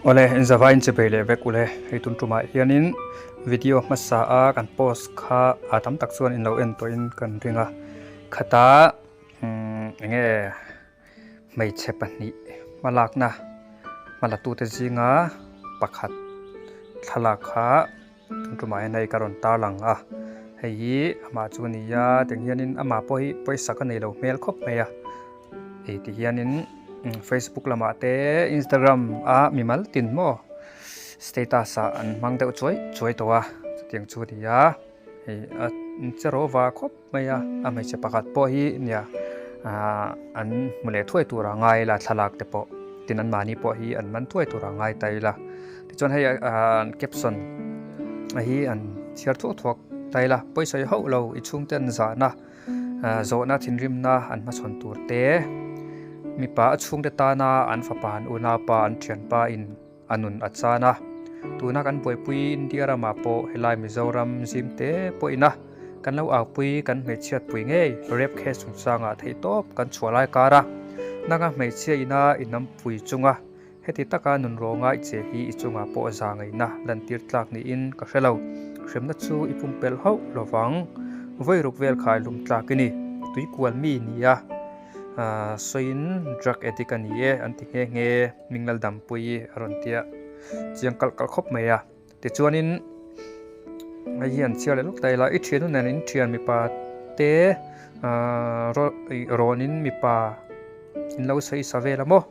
Awle, inzava in chebei leh vek ule. Hei tun tumah hianin video hmasa a kan post kha a tam tak chuan in lo en tawhin kan ring a. Khata umm enge hmeichhe pahnih hmalakna hmalatute zinga pakhat thlalak kha Tun tumah hian hei ka rawn tarlang a, hei hi amah chu a ni a, tiang hianin amah pawh hi pawisa ka neilo hmel khawp mai a, hei ti hianin facebook lamah te instagram a mimal tin maw status ah an hmang deuh chuai chuai tawh a, chutiang chu a ni a, hei a che rawh va khawp mai a, a hmeichhe pakhat pawh hi nia ahh an hmu leh thuai tur a ngai ila thlalak te pawh tin an mahni pawh hi an man thuai tur a ngai ta ila tichuan hei ahh an caption a hi an chhiar thuak thuak ta ila pawisa i hauh lo i chhungte an zahna ahh zawhna thinrimna an hmachhawn tur te mipa a chhungte tana an fapa an unaupa an thianpa in a nun a chan a, tuna kan buaipui India ramah pawh helai Mizoram zim te pawhin a kan lo aupui kan hmeichhiatpui ngei rape case chungchangah theihtawp kan chhuah lai kar a, nanga hmeichhia ina i nampui chunga heti taka nun rawnga i che hi i chungah pawh za ngaihna lantir tlak niin ka hre lo, hremna chu i pumpelh hauh lovang vawi ruk vel khai lum tlak i ni, tuikual mi nia sawiin drug addict a ni e an ti nghe nghe. Minglal Dampui a rawn tia chiang kalh kalh khawp mai a. Tichuanin hei hi an chhiar leh lawk ta ila i thian nen in thian mipa te ahh rawnin mipa in lo sawi sa vel a maw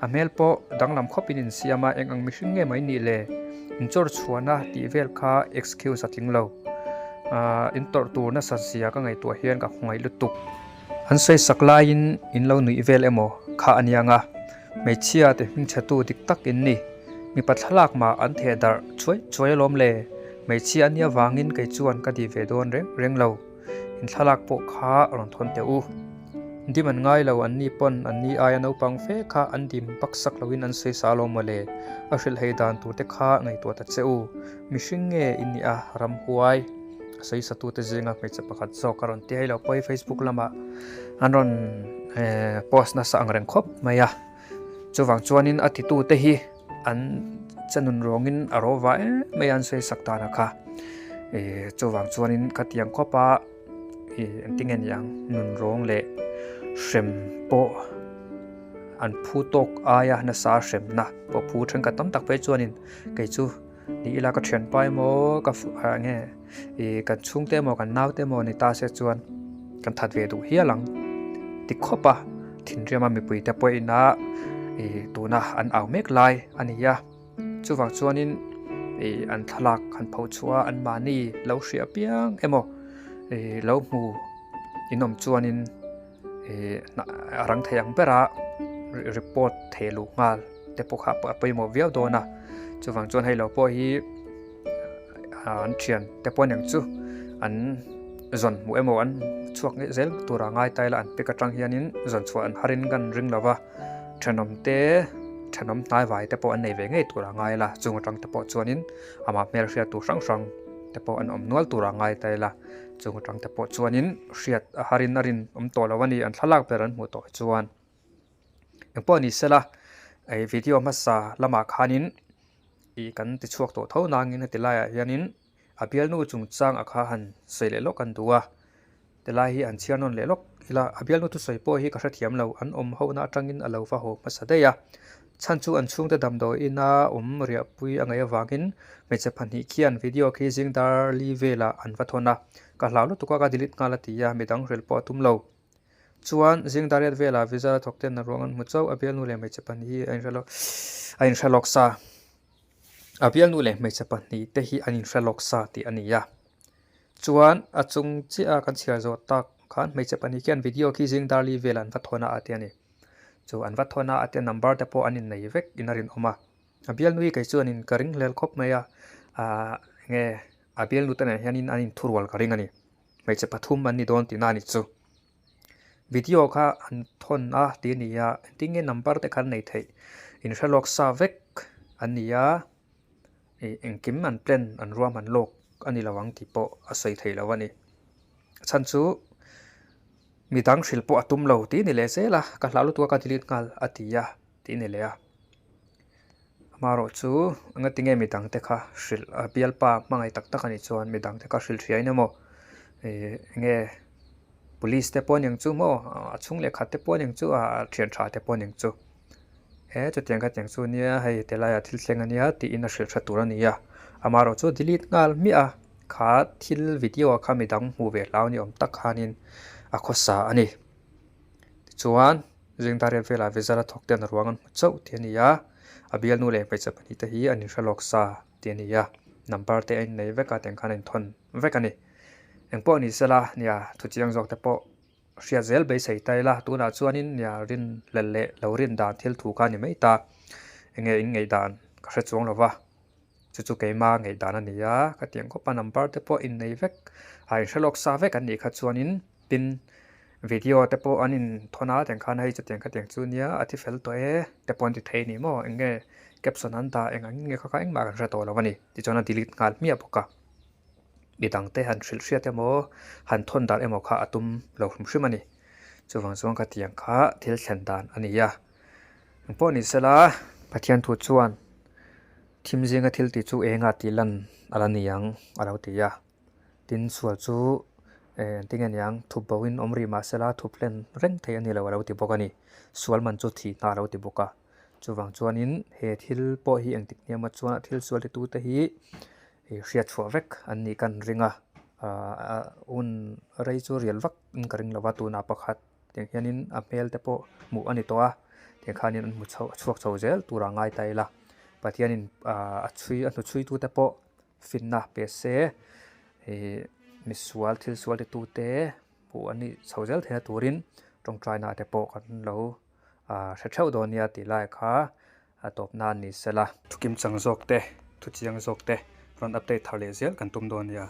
a hmel pawh danglam khawpin in siam a eng ang mihring nge mai nih le in chawr chhuahna tih vel kha excuse a tling lo ahh in tawrh tur nasa zia ka ngaihtuah hian ka khawngaih lutuk. An sawi sak laiin in lo nuih vel emaw kha a niang a, hmeichhia te hmingchhetu dik tak in ni. Mipa thlalak mah an theh darh chuai chuai alawm le, hmeichhia a nia vangin kei chuan ka di ve dawn reng reng lo. In thlalak pawh kha rawn thawn teh u. Dim an ngai lo an ni pawn an ni aia naupang fe kha an dim bak sak loin an sawi sa alawm mawle, a hrilh hei dan tur te kha ngaihtuah ta che u. Mihring nge i nih a ramhuai? A sawi satute zinga hmeichhe pakhat zawk a rawn ti hei lo pawh hi facebook lamah an rawn post nasa ang reng khawp mai a chuvang chuanin a titute hi an che nun rawngin a ro va em mai a an sawi sak dan a kha ih chuvang chuanin khatiang khawp a ih engtin nge ni ang nun rawng leh hrem pawh an phu tawk aia nasa hremna pawh phu thenkhat tam tak phei chuanin kei chu. Ni ila ka thianpa emaw ka ah nge ih kan chhungte emaw kan naute emaw ni ta se chuan kan that ve duh hial ang ti khawp a thinriama mipuite pawhin a ih tuna an au mek lai a ni a chuvang chuanin ih an thlalak han pho chhuah a anmahni lo hria piang emaw ih lo hmu inawm chuanin ih a rang thei ang bera report thei luh nghal. te pawh kha a pawimawh viau dawn a chuvang chuan hei lo pawh hi an thian te pawh aniang chu an zawn hmuh emaw an chhuak ngei zel tura ngai ta ila an pic atang hianin zawn chhuah an harin kan ring lo va thenawm te thenawm hnai vai te pawh an nei ve ngei tura ngai ila chung atang te pawh chuanin amah hmel hriat tur hrang hrang te pawh an awm nual tura ngai ta ila chung atang te pawh chuanin hriat a harin a rin awm tawh lo a ni an thlalak ber an hmuh tawh chuan. Engpawh ni sela ih video hmasa lamah khanin ih kan ti chhuak tawh tho nangin heti laiah hianin a bialnu chungchang a kha han sawi leh lawk an duh a tilai hi an chhiar nawn leh lawk ila a bialnu thusawi pawh hi ka hrethiam lo an awm ho na atangin a lo va haw hmasa daih a chhan chu an chhungte damdawi ina awm riahpui a ngaih avangin hmeichhe pahnih khian video khi zing dar li velah an va thawn a ka hlau lutuk a ka delete nghal a ti a midang hril pawh a tum lo. Chuan zing dariat velah visa la thawk ten a ruang an hmu chauh a bialnu leh hmeichhe pahnih hi a inhre lawk a inhre lawk sa a bialnu leh hmeichhe pahnih te hi an inhre lawk sa tih a ni a chuan a chung chiah a kan chhiar zawh tak khan hmeichhe pahnih khian video khi zing darli velah an va thawn a a ti a ni chu an va thawn a a tia number te pawh an innei vek in a rinawm a a bialnu hi kei chuanin ka ring hlel khawp mai a ahh enge a bialnu te nen hianin an inthurual ka ring a ni. Hmeichhe pathum an ni dawn tihna a ni chu. Video kha an thawn a tih a ni a, engtin nge number te kha an nei theih? Inhre lawk sa vek an ni a, ih engkim an plan an ruahman lawk a ni lo ang tih pawh a sawi theih loh a ni. A chhan chu midang hrilh pawh a tum lo tih a ni leh zel a, ka hlau lutuk a ka delete nghal a ti a tih a ni leh a. Amaherawhchu engatinge midangte kha hrilh a bialpa hmangaih tak tak a nih chuan midangte kha hrilh hriain emaw ih enge police te pawh a niang chu maw a chhung leh khat te pawh a niang chu a thian tha te pawh a niang chu he chutiang khatiang chu nia hei tilaiah thil thleng a nia tiin a hrilh hre tur a ni a amaherawhchu delete nghal hmiah a kha thil video ah kha midang hmuh ve hlau ni awm tak khanin a khawsa a ni tichuan. Zingdar riat velah Vizara thawk ten ruang an hmu chauh tih a ni a, a bialnu leh hmeichhe pahnih te hi an inhre lawk sa tih a ni a, number te a innei vek a tiang khan a inthawn vek a ni. Engpawh ni sela nia thu chiang zawk te pawh hriat zel beisei ta ila tunah chuanin nia rin lel leh lo rin dan thil thu kha a ni mai ta, enge in ngaihdan ka hre chuang lo va, chu chu keima ngaihdan a ni a, ka tiang khawp a number te pawh innei vek a inhre lawk sa vek an nih kha chuanin. Tin, video te pawh an inthawn a, tiang khan hei chutiang khatiang chu nia a thi fel tawh e te pawh an ti thei a ni maw? Eng nge caption an dah eng ang nge kha kha engmah kan hre tawh lo a ni. Tichuan a delete nghal hmiah bawk a. Midang te han hrilh hriat emaw han thawn dan emaw kha a tum lo hrim hrim a ni. Chuvang chuan khatiang kha thil thlen dan a ni a. Eng pawh ni sela Pathian thu chuan thim zinga thil tih chu engah tih lan a la ni ang a lo ti a. Tin sual chu eh engtin nge niang thup bo in awm rih mah sela thup hlen reng thei a ni lo a lo ti bawk a ni. Sual man chu thih hna a lo ti bawk a. Chuvang chuanin he thil pawh hi engtik hniam a chuan a thil sual ti tute hi ih hriat chhuah vek an nih kan ring a. Ahh hun rei chu rial vak in ka ring lo va tunah pakhat tiang hianin a hmel te pawh hmuh a ni tawh a. Tiang khanin an hmu chho chhuak chho zel tur a ngai ta ila. Pathianin ahh a chhui a hnuchhui tute pawh. Finna pe se ih misual thil sual titute hmuh an nih chho zel theihna turin tawngtaina te pawh kan lo ah hre theuh dawn nia tih lai kha a tawpna a ni sela. Thu kim chang zawk te, thu chiang zawk te rawn update thar leh zel kan tum dawn nia.